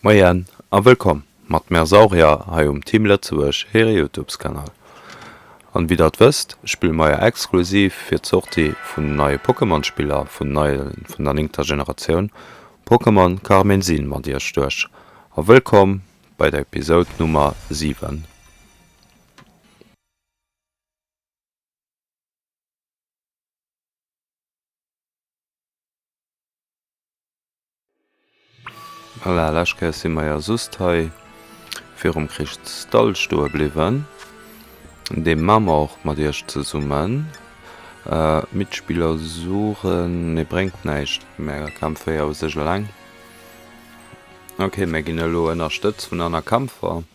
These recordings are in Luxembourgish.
Moien a wëllkomm mat Mersaurier hei um Team Lëtzebuerg hire Youtubes Kanal. An wéi der et wësst spille mer jo exklusiv fir d'Sortie vun den neie Pokémon Spiller vun neie vun der néngter Generatioun Pokémon Karmesin mat iech duerch. A wëllkomm bei der Episode Nummer 7. Voilà, lescht Kéier si mer jo soss hei virum Kristall stoe bliwwen. Dee maa mer och mat iech zesummen. Mitspieler suchen, nee bréngt näischt, mär kämpfe jo u sech eleng. Ok, mär ginn elo ënnerstëtzt vun aner Kämpfer.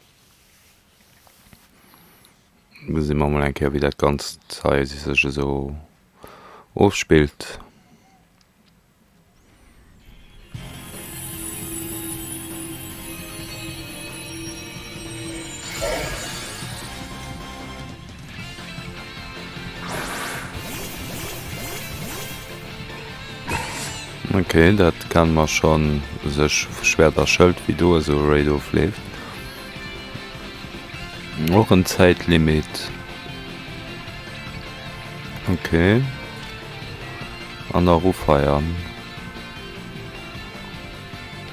Gesi mer mol eng Kéier wéi dat Ganzt hei sech esou ofspillt. Ok, dat kenne mer schon u sech vu Schwert a Schëld, wéi do esou e Raid ofleeft. Och en Zäitlimit. Ok. An nach ufeiern.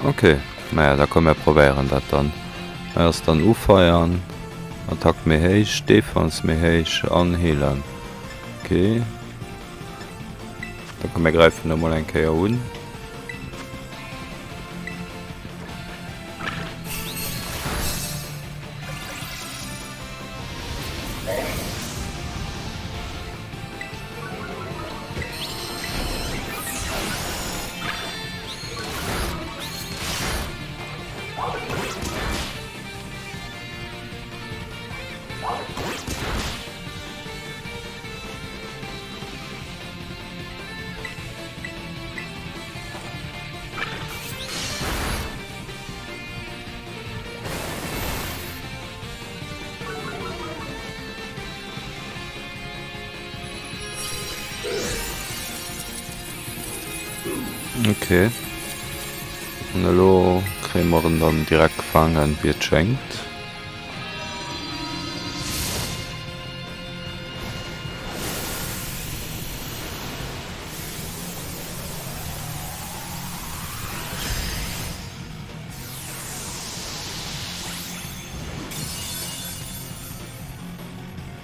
Ok, naja, da komm mir probéieren dat dann. Hei ass dann ufeiern, Attack méi héich, Defense méi héich an healen. Ok. Da komm mir gräifen emol eng Kéier un. Ok. An elo kréie mer en dann direkt gefaangen, wéi et schéngt.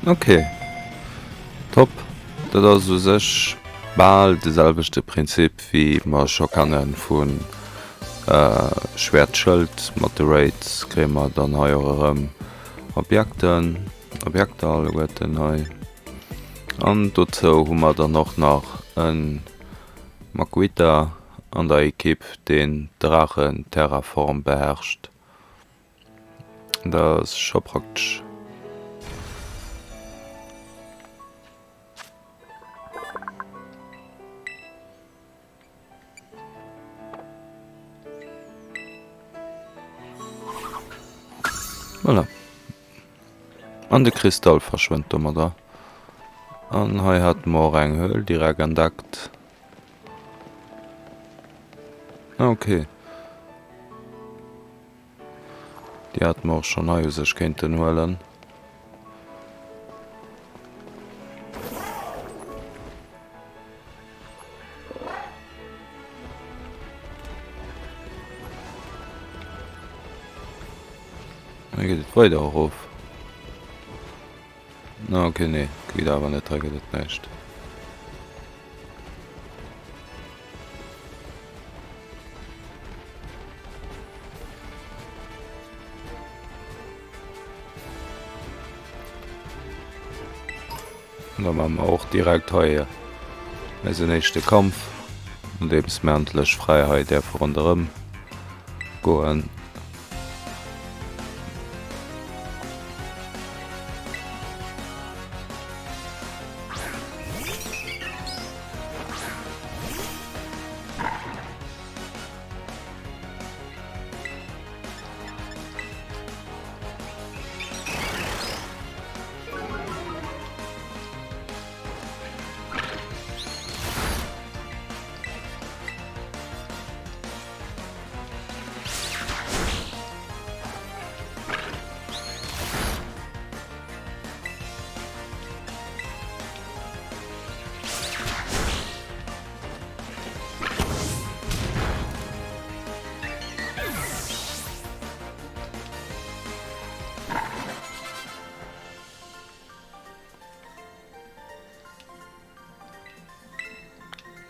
Ok, top. Dat ass u sech bal de selwechte Prinzip wéi mer scho kenne vu Schwäert Schëld. Mat de Raids kréie mer dann hei och erëm Objekten, Objekter alleguerten hei. An dozou hu mer dann och nach e Makuhita an der Ekipp, deen d'Drachen-Terraform beherrscht. Dat ass scho praktesch. Voilà. An de Kristall verschwënnt domadder. An hei hate mer och eng Höhl direkt entdeckt. Ah, okay. Déi hätte mer och schonn hei u sech kéinten huelen. Hei geet et weider erof. Ah, okay, nee, geet awer net, hei gëtt et näischt. Da maache mer och direkt hei eisen éischte Kampf, nodeems mir endlech fräi hei däerfe ronderëm goen.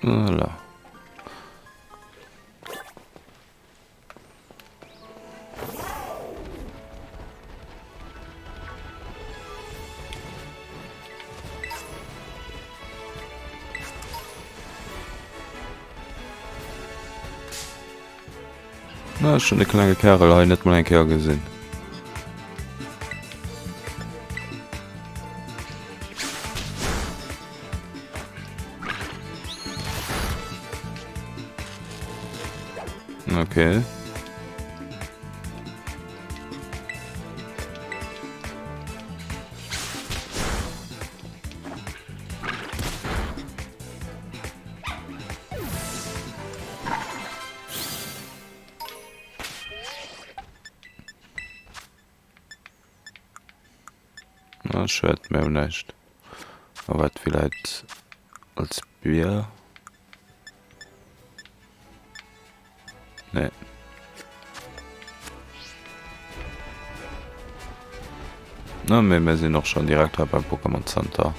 Voilà. Na, ech hunn de klenge Kärel hei net mol eng Kéier gesinn. Okay. Na, schued, mir hunn näischt. A wat villäit als Bier? Nee. Na, mee mir sinn och schon direkt hei beim Pokémon Center.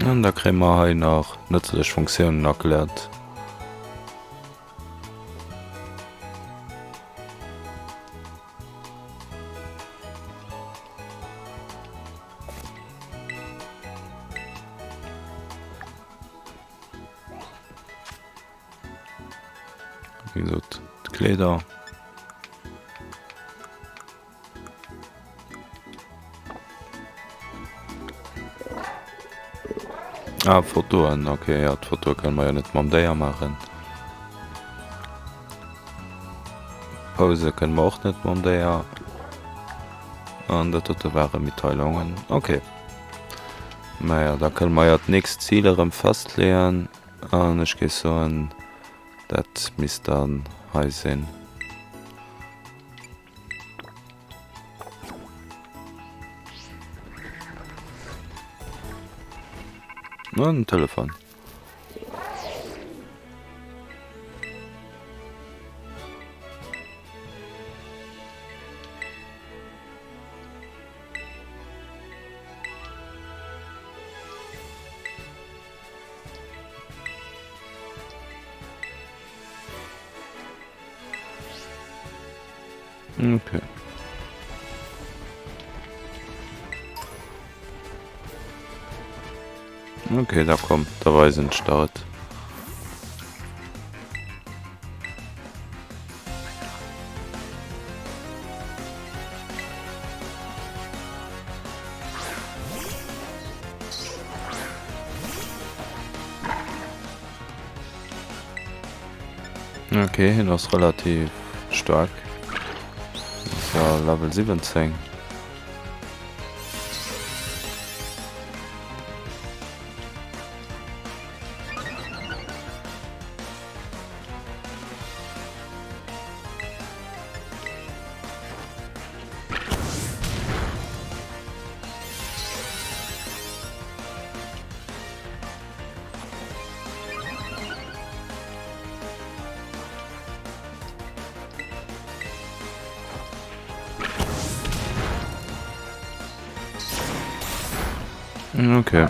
An da kréie mer hei nach nëtzlech Funktiounen erkläert. Wéi gesot, d'Kleeder. Ah, Fotoen, okay, ja, d'Fotoe kënne mer jo net mam Déier maachen. Pose kënne mer och net mam Déier. An dat dote ware Mitteilungen, okay. Naja, da kënne mer jo d'nächst Zil erëm festleeën. An ech géif soen, dat misst dann hei sinn. An den Telefon. Okay. Okay, da komm, da weisen ech der et. Okay, hien ass relativ staark. Ass ja Level 17. Okay.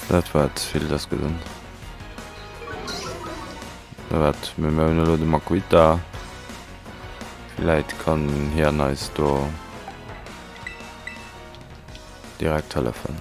Dat war ze vill des Gedöns. Wat mir hunn elo de Makuhita. Villäit kann hien eis do direkt hëllefen.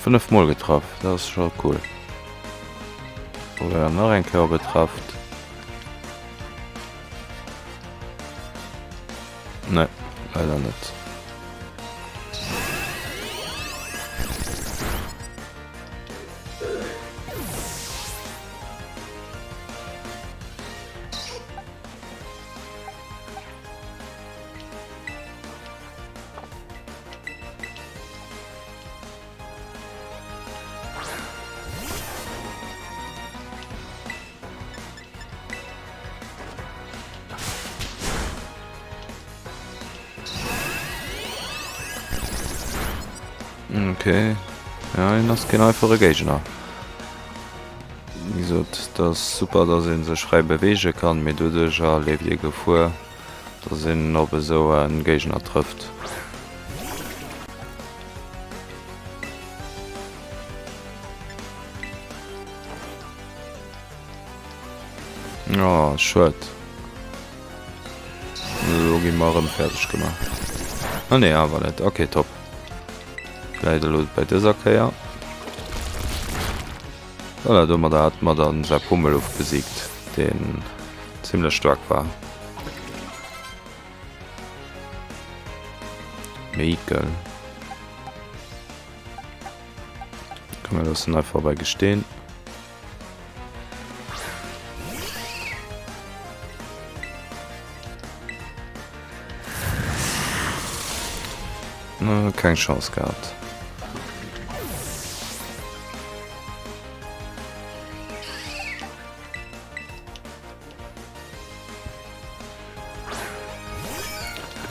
Fënnef Mol getraff, dat ass scho cool. Probéieren nach eng Kéier op e trefft. Nee, leider net. Okay. Ja, hien ass keen einfache Géigner. Wéi gesot, et ass super, dass ee sech fräi beweege kann, mee doduercher leeft ee Gefuer, dass een op esou e Géigner trëfft. Oh, schued. Elo gi mer erëm fäerdeg gemaach. Ah nee, awer net. Okay, top. Vläit elo bei dëser Kéier. Voilà, domadder hate mer dann säi Pummeluff besiegt, deen zimmlech staark war. Méikel. Komm, mir loossen einfach bei Gesteen. Keng Chance gehabt.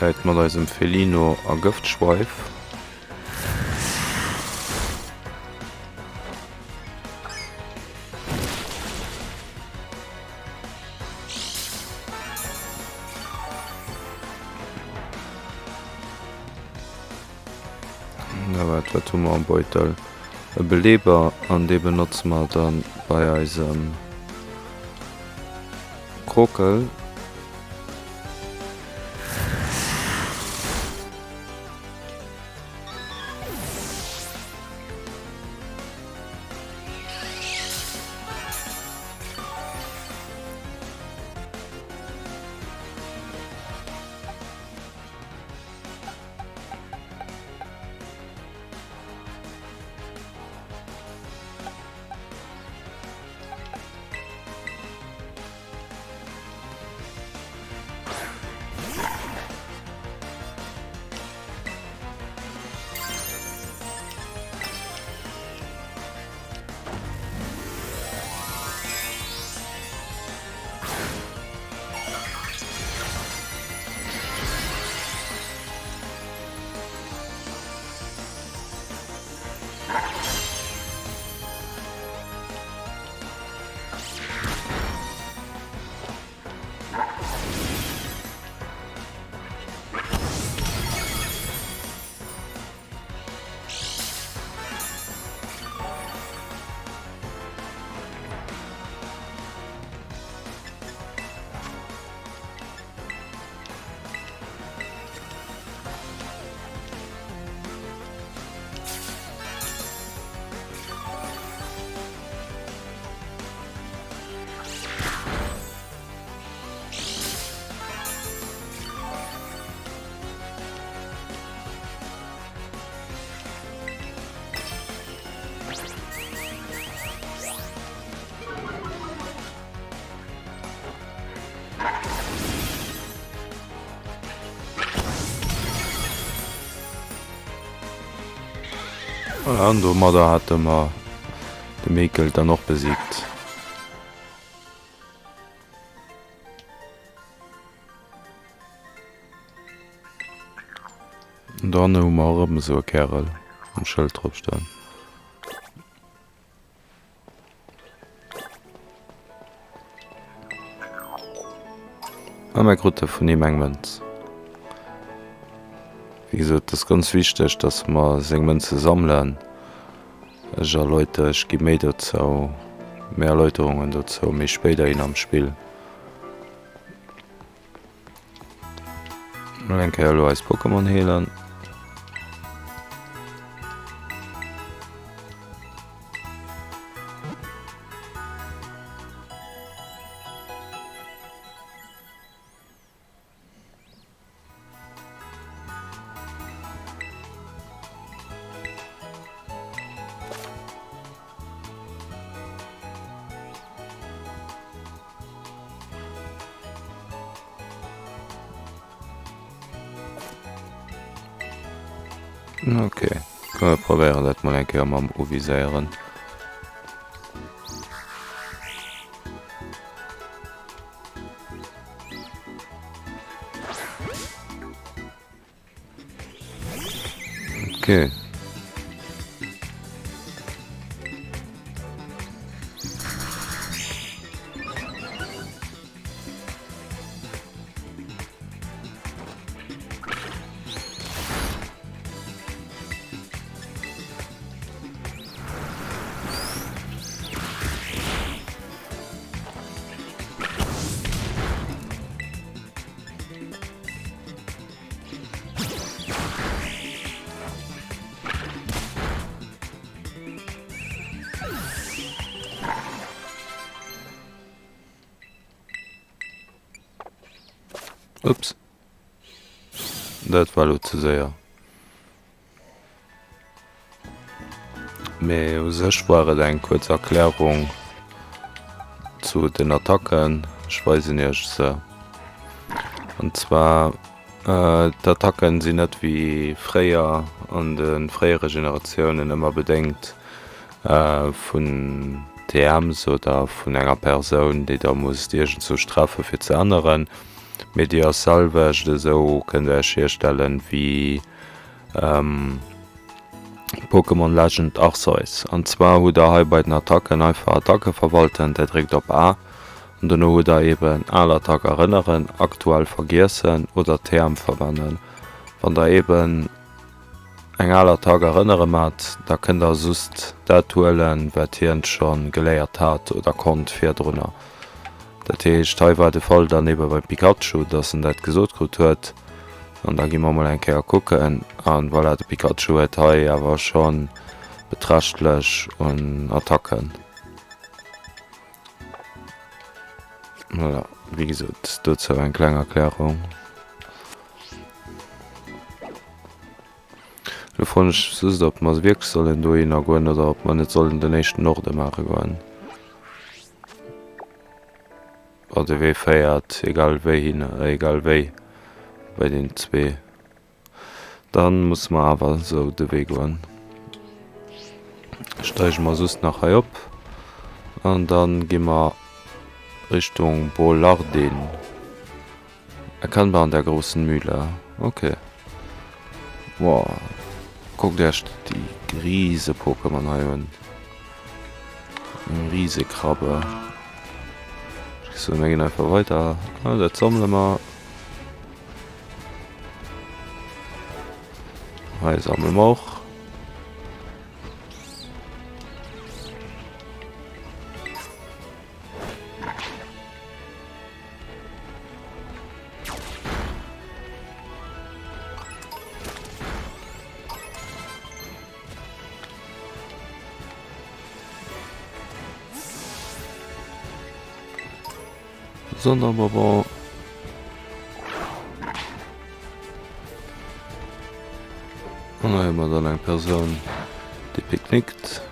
Läit mat eisem Felino a Gëftschweif. Na wat, wat hu mer am Beutel? E Beleber an dee benotze mer dann bei eisem Krokel. An domadder hate mer de Mekel dann och besiegt. An dohanne hu mer erëm esou e Kärel mam Schëld drop stoen. A mir krute vun him eng Mënz. Wéi gesot, et ass ganz wichteg, dass mer seng Mënze sammelen. Ech erläuter, ech gi méi dozou, méi Erläuterungen dozou méi spéiderhin am Spill. Mol eng Kéier elo eis Pokémon heelen. Ok, komm mir probéieren dat mol eng Kéier mam Uviséieren. Ok. Ups. Dat war lo ze séier. Mee u sech war et eng kuerz Erklärung zu den Attacken. Ech weisen iech se. An zwar d'Attacken sinn net wéi fréier an de fréiere Generatiounen ëmmer bedéngt vun TMs oder vun enger Persoun déi der musst iergendzwousch treffe fir ze änneren, mee déi ass selwecht esou kënnt der iech virstellen wéi Pokémon Legend Arceus. An zwar hutt der hei bei den Attacken einfach Attacke verwalten, der dréckt op A an dono hutt der eben al Attack erënneren, aktuell vergiessen oder TM verwennen. Wann der eben eng al Attack erënnere mat, da kënnt der just dat huelen wat hien scho geléiert hat oder konnt virdrunner. Dat heescht, hei war de Fall dann ebe beim Pikachu, dass en dat gesot krut huet. An da gi mer mol eng Kéier kucken. An voilà, de Pikachu huet hei awer scho beträchtlech un Attacken. Voilà, wéi gesot, dozou eng kleng Erklärung. Elo froen ech just, ob mer wierklech sollen dohinner goen oder ob mer net sollen den éischten Norde maache goen. Oh, de Wee féiert egal wéi hin, egal wéi bei den zwee. Dann musse mer awer esou de Wee goen. Steige mer just nach hei op an dann gi mer Richtung Bolardin. Erkennbar an der großen Mühle. Ok. Wow. Kuckt iech déi riese Pokémon hei un. Eng riese Krabbe. Ech géif soen, mir ginn einfach weider. Ah, dat sammele mer. Hei sammele mer och. Sonderbonbon. An hei hu mer dann eng Persoun, déi picknickt.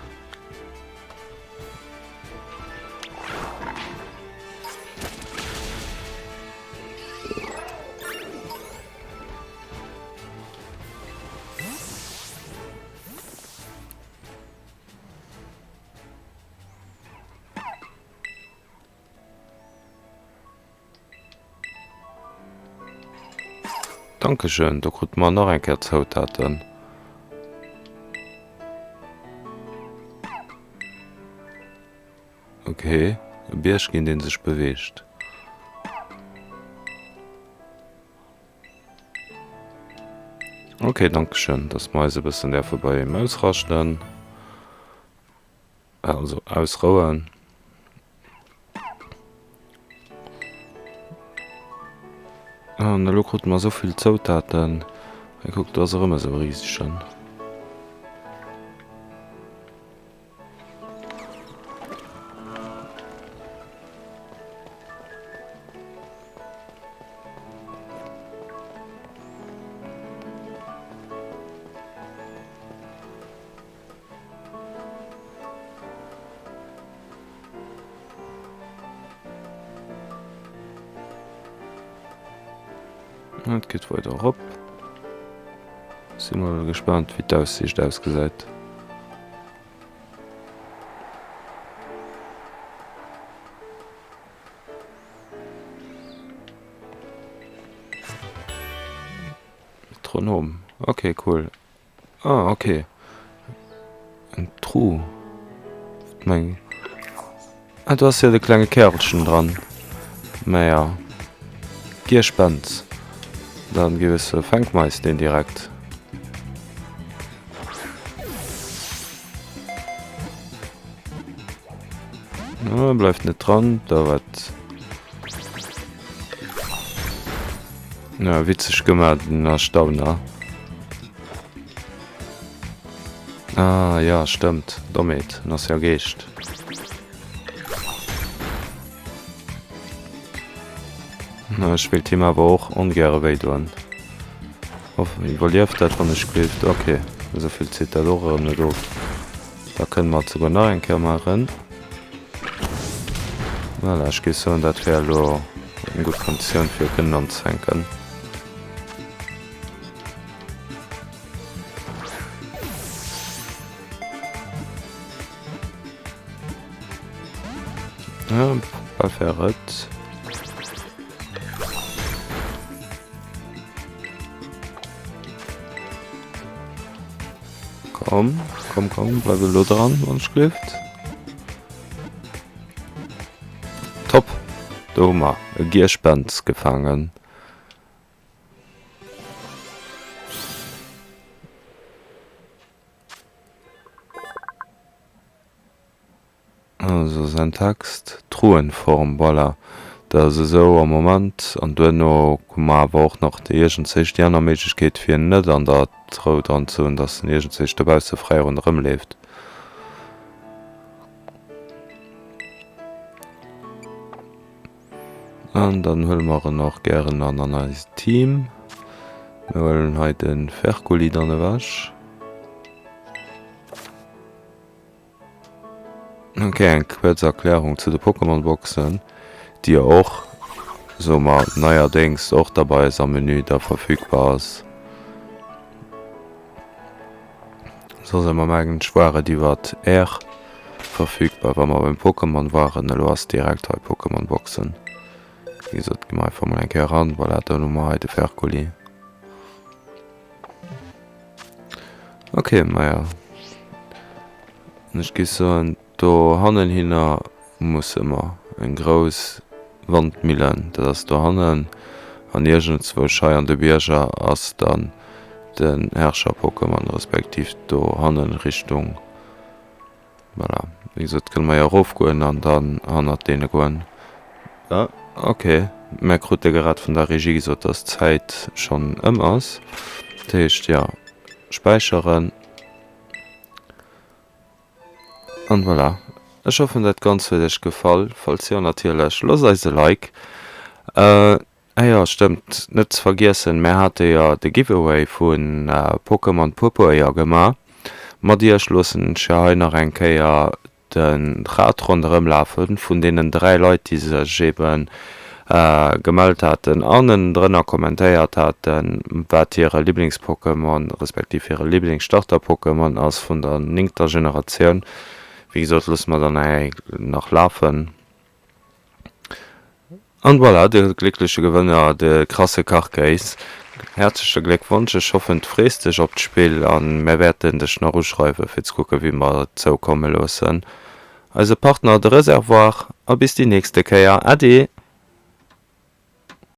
Dankeschön, do krute mer nach eng Kéier Zoutaten. Ok, e Bierg ginn, dee sech beweegt. Ok, dankeschön, dass mer eis e bëssen däerfe bei him ausraschten. Also ausrouen. An elo krute mer esou vill Zoutaten. Hei kuckt, do ass erëm esou e risegen. Et geet weider erop. Si mol gespaant wéi d'Aussiicht ausgesäit. Metronom, ok cool. Ah ok, eng Truh. Meng Ah do ass jo de klenge Kärelchen dran. Naja, Gierspens. Dann géif ech soe fänke mer eis deen direkt. Ah, bleift net dran, da wat. Ja, witzeg gemaach, den Erstauner. Ah, ja, stëmmt. Dommheet, en ass jo Geescht. Na, ech wéilt him awer och ongäre wéi doen. Hoff, iwwerlieft dat, wann ech gleeft. Ok, esou vill zitt dat och erëm net of. Da kënne mer et souguer nach eng Kéier maachen. Voilà, ech géif soen, dat wär elo eng gutt Konditioun fir kënnen anzefänken. Ja, bal wär et. Komm, komm, komm, bleif elo dran, wann ech gelift. Top! Do hu mer e Gierspens gefaangen. Also säin Text, Truhenform, voilà, dat ass esou am Moment. An duerno hu mer awer och nach déi iergendzéich déi aner Méiglechkeet, fir en net an der Trou dran ze hunn, dass en iergendzéich dobausse fräi ronderëm leeft. An dann huele mer en och gären an an eist Team. Mir huelen hei de Ferculi dann ewech. Ok, eng kuerz Erklärung zu de Pokémon-Boxen, déi jo och, soe mer, neierdéngs och da bei eis am Menü da verfügbar ass. Soss ëmmer mengen ech war et iwwert R verfügbar, wa mer beim Pokémon waren. Elo ass direkt hei Pokémon-Boxen. Wéi gesot, gi mer einfach mol eng Kéier eran. Voilà, dann hu mer hei de Fercoli. Ok, maja. An ech géif soen, dohannen hinner musse mer eng grouss Wandmillen, dat ass dohannen. An iergendzwousch hei an de Bierger ass dann den Herrscher-Pokémon, respektiv dohannen Richtung. Voilà, wéi gesot, kënne mer jo erofgoen an dann hannert deene goen. Ah, ok, mer krute grad vun der Regie gesot, dass d'Zäit schonn ëm ass. Dat heescht, jo, späicheren. An voilà, ech hoffen dat Ganzt huet iech gefall. Falls jo, natierlech, loosst eis e Like. Ah jo, stëmmt, net ze vergiessen, mär hate jo de Giveaway vu Pokémon Purpur gemaach. Mat iech loossen ech jo hei nach eng Kéier de Rad ronderëm lafen vun deenen 3 Leit déi sech eben gemellt haten an ënnendrënner kommentéiert haten, wat hire Liblingspokémon respektiv hire Liblingsstarter-Pokémon ass vun der néngter Generatioun. Wéi gesot, loosse mer dann nach lafen. An voilà, de gléckleche Gewënner, de krasse Kachkéis. Häerzleche Gléckwonsch, ech hoffen d'frees dech op d'Spill an mär wäerten dech nach uschreiwen fir ze kucken wéi mer et zoukomme loossen. Eise Partner de Reservoir a bis déi nächste Kéier. Äddi!